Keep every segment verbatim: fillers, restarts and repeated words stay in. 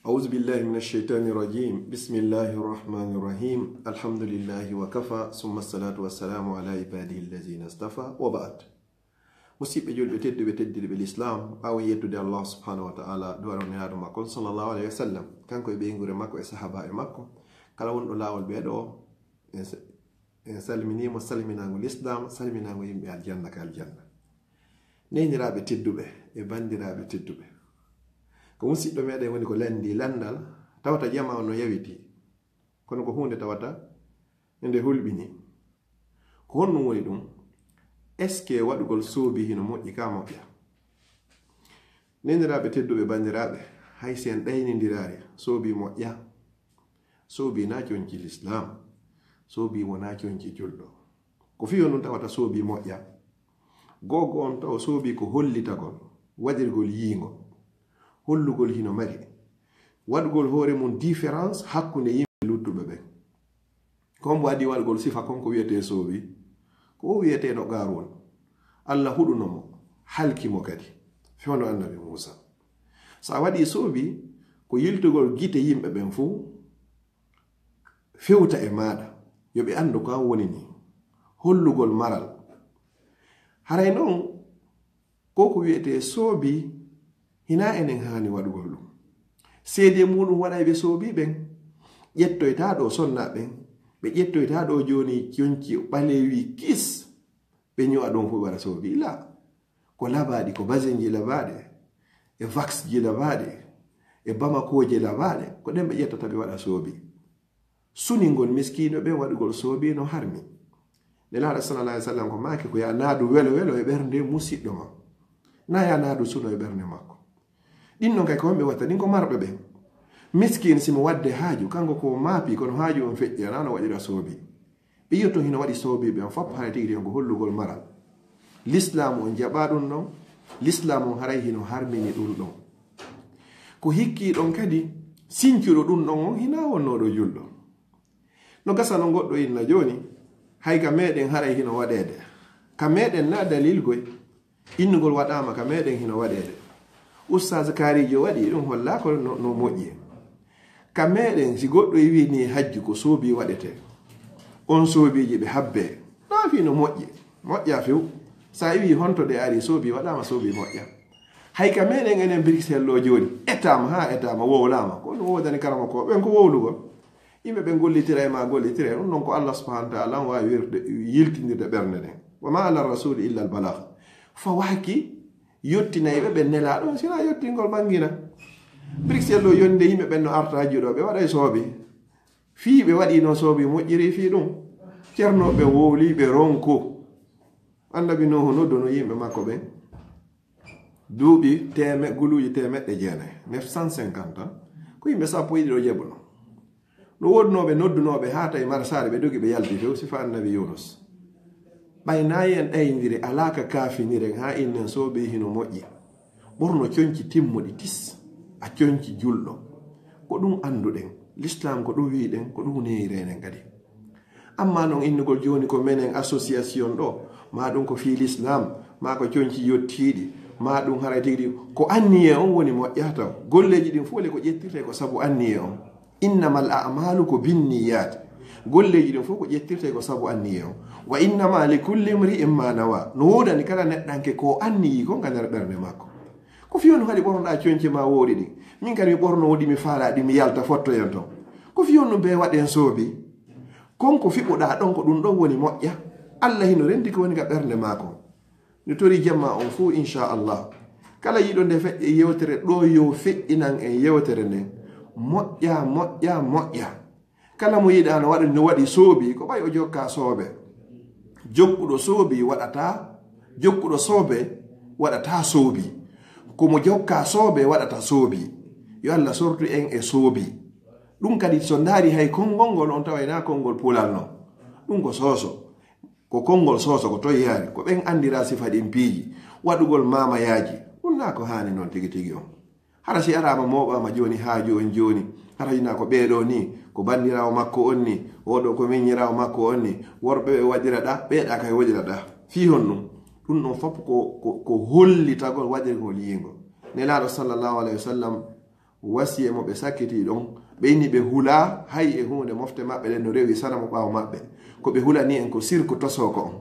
أعوذ بالله من الشيطان الرجيم. بسم الله الرحمن الرحيم. الحمد لله وكفى، ثم الصلاة والسلام على عباده الذين اصطفى، وبعد. Musidɓe julɓe tedduɓe, teddirɓe l'islam, ɓaawo yettude Allah subhanahu wa ta'ala, du'aare Nelaaɗo makko on sallallahu alayhi wa sallam, kanko e ɓeynguure makko e sahaabaaɓe makko, kala wonɗo laawol ɓee ɗoo, en sa-, en salminii mo salminaango l'islam, salminaango yimɓe aljanna ka aljanna. Neeniraaɓe tedduɓe e banndiraaɓe tedduɓe, ko musiɗɗo meɗen woni ko lanndii lanndal, tawata jamaa on no yawitii, kono ko huunde tawata nde hulɓinii. Ko honɗum woni ɗum? Est-ce que waɗugol soobi hino moƴƴi ka moƴƴa? Neeniraaɓe tedduɓe, banndiraaɓe, hay si en ɗaynindiraali, soobi moƴƴa. Soobi na conci l'islam. Soobi wona conci julɗo. Ko fii honɗum tawata soobi moƴƴa? Gogo on taw soobi ko hollitagol, waɗirgol yiingo, hollugol hino mari, waɗugol hoore mum différence hakkunde yimɓe luttuɓe ɓen. Ko hombo adii waɗugol sifa kon ko wi'etee soobi? Ko o wi'eteeɗo Qaaruun. Allah huɗuno mo, halki mo kadi, fewndo annabi Muusa. So a waɗii soobi, ko yiltugol gite yimɓe ɓen fuu, fewta e maaɗa, yo ɓe anndu ko an woni nii, hollugol maral. Haray non, ko ko wi'etee soobi, hinaa enen haani waɗugol ɗum. Seedee muuɗum waɗay ɓe soobi ɓen. Ƴettoytaa ɗoo sonnaaɓe ɓen, ɓe ƴettoytaa ɗoo jooni conci ɓaleewi kis, ɓe ño'a ɗum fof waɗa soobi. Ilaa, ko labaaɗi, ko basenji labaaɗe, e vaksji labaaɗe, e bamakooje labaaɗe, ko ɗen ɓe ƴettata ɓe waɗa soobi. Suningol miskiino ɓen waɗugol soobi no harmi. Nelaaɗo sallallahu alaihi wasallam ko maaki ko ya naadu welo welo e ɓernde musiɗɗo ma. Na ya naadu suno e ɓernde makko. Ɗin non kay ko homɓe watta? Ɗin ko marɓe ɓen. Miskin si mo wadde haaju, kanko ko maapi, kono haaju on feƴƴi, ana no waɗira soobi. Ɓe yiyotoo hino waɗi soobi ɓen fop, haray tigi tigi ko hollugol maral. Lislaamu on jaɓaa ɗum ɗon, lislaamu on haray hino harmini ɗum ɗon. Ko hikkii ɗon kadi, sincuɗo ɗum ɗon on hinaa wonnooɗo julɗo. No gasa no goɗɗo inna jooni, hay ka meɗen haray hino waɗeede. Ka meɗen na dalil goy. Innugol waɗaama ka meɗen hino waɗeede. Ustaz Kaarijo waɗi ɗum hollaa ko no, no moƴƴi. Ka meɗen si goɗɗo e wi'i ni hajju ko soobi waɗetee. On soobiiji ɓe habbee. Ɗaa fii no moƴƴi. Moƴƴaa few. Sa iwi honto ɗe ari soobi waɗaama soobi moƴƴa. Hay ka meɗen enen Bruxelles ɗoo jooni. Etaama haa etaama wowlaama. Ko ɗum woodani karamokooɓe ɓen ko wowlugol. Yimɓe ɓe gollitira e ma gollitira e ɗum non ko Allah subhanahu wa ta'ala on waawi wirde, yiltindirde ɓernde nden. Wa ma ala rasuli illa al balagh. Fawaaki yottinayɓe ɓe Nelaaɗo on, sinaa yottingol ɓangina. Bruxelles ɗoo yonde yimɓe ɓen no arta hajju ɗoo, ɓe waɗay soobi. Fii ɓe waɗi no soobi moƴƴiri fii ɗum. Ceernooɓe wowli ɓe ronku. Annabi Nuuhu nodduno yimɓe makko ɓen. Duuɓi teme-, guluuji teemeɗɗe jeenay, neuf cent cinquante ans, ko yimɓe sappo e ɗiɗo jeɓuno. No woodunooɓe noddunooɓe haa tawi marsaare, ɓe dogi ɓe yalti few, sifa annabi Yunus. Ɓay na en ɗayndiri, alaa ka kaafiniren haa innen soobi hino moƴƴi. Ɓorno conci timmuɗi tis, a conci julɗo. Ko ɗum annduɗen, l'islam ko ɗum wi'ɗen, ko ɗum neeyirenen kadi. Amma non innugol jooni ko menen association ɗoo, maa ɗum ko fii l'islam, maa ko conci yottiiɗi, maa ɗum haray tigi tigi, ko anniye on woni moƴƴa taw. Golleeji ɗin fof le ko ƴettirtee ko sabu anniye on. Innamal a'malu ko binniyat. Golleeji ɗin fof ko ƴettirtee ko sabu anniye on. Wa innama li kulli imri'in ma nawa. No woodani kala neɗɗanke ko anniyi kon ka nder ɓernde makko. Ko fii honɗum haɗi ɓornoɗaa conci maa wowɗi ɗin? Min kadi mi ɓorno woɗi mi faalaa ɗi mi yalta fottoyan ton. Ko fii honɗum bee waɗen soobi? Kon ko fiɓuɗaa ɗon, ko ɗum ɗon woni moƴƴa. Allah hino rendi ko woni ka ɓernde maa kon. Mi torii jamaa on fuu, inchallah. Kala yiɗo nde feƴƴa yewtere ɗoo, yo feƴƴinan en yewtere nden. Moƴƴa, moƴƴa, moƴƴa. Kala mo yiɗaa no waɗa, no waɗi soobi, ko ɓay o jokkaa soobe. Jokkuɗo soobi waɗataa, jokkuɗo soobe waɗataa soobi. Ko mo jokkaa soobe waɗata soobi. Yo Allah sortu en e soobi. Ɗum kadi, so ndaari hay konngol ngol, on taway na konngol pulal non. Ɗum ko sooso. Ko konngol sooso, ko toy yaari. Ko ɓen andiraa sifa ɗin piiji. Waɗugol maamayaaji. Ɗum na ko haani non tigi tigi on. Hara si araama mooɓaama jooni haaju on jooni. Hara hinaa ko ɓee ɗoo nii, ko banndiraawo makko on nii, oo ɗoo ko miññiraawo makko on nii. Worɓe ɓe waɗira ɗaa, ɓee ɗaa kay waɗira ɗaa. Fii honɗum? Ɗum ɗon fof ko, ko, ko hollitagol waɗirgol yiingo. Nelaaɗo sallallahu alayhi wa sallam wasiye mo ɓe sakkiti ɗon, ɓe inni ɓe hula hay e huunde mofte maɓɓe ɗen no rewi sanamu ɓaawo maɓɓe. Ko ɓe hulani en ko sirku tosooko on.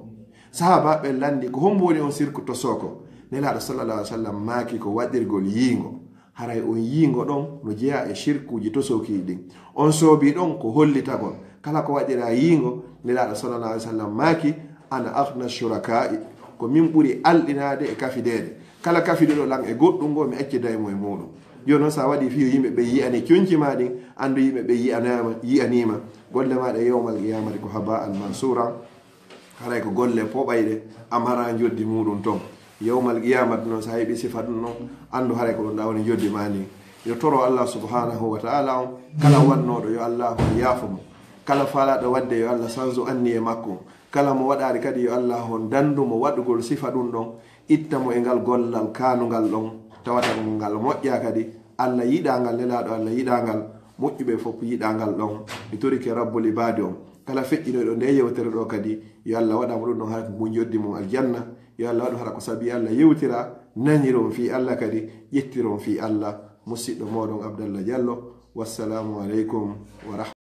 Sahaabaaɓe ɓen lanndi, ko hombo woni on sirku tosooko? Nelaaɗo sallallahu alaihi wasallam maaki ko waɗirgol yiingo. Haray on yiingo ɗon no jeyaa e sirkuuji tosookiiji ɗin. On soobii ɗon ko hollitagol. Kala ko waɗiraa yiingo, Nelaaɗo sallallahu alaihi wasallam maaki, "Ana aghna shurakaa'i." Ko min ɓuri alɗinaade e kafideede. Kala kafiduɗo lan e goɗɗum ngo, mi acciday mo e muuɗum. Jooni noon, so a waɗii fiyo yimɓe ɓe yi'ani conci maa ɗin, anndu yimɓe ɓe yi'anaama, yi'aniima. Golle maaɗa yawmal qiyaamati ko haba'an mansuura. Haray ko golle poɓayɗe, a maraa njoddi muuɗum ton. Yawmal qiyaamati noon, so a heɓii sifa ɗum noon, anndu haray ko ɗum ɗaa woni njoddi maa ndin. Yo toro Allah subhanahu wa ta'ala on, kala wannooɗo yo Allah yaafo mo. Kala faalaaɗo waɗde yo Allah sansu anniye makko. Kala mo waɗaali kadi yo Allah on dandu mo waɗugol sifa ɗum ɗon, itta mo e ngal gollal kaanungal ɗon, tawata ko ngal moƴƴaa kadi. Allah yiɗaa ngal, Nelaaɗo Allah yiɗaa ngal, moƴƴuɓe fof yiɗaa ngal ɗon. Mi torike Rabbul Ibaadi on. Kala feƴƴinoyɗo nde yewtere ɗo kadi, yo Allah waɗa mo ɗum ɗon hara ko ngun yoddi mum aljanna. Yo Allah waɗu hara ko sabi Allah yewtira, naniron fii Allah kadi, ƴettiron fii Allah. Musiɗɗo mooɗon Abdallah Diallo. Wassalamu aleykum wa rahmatullahi.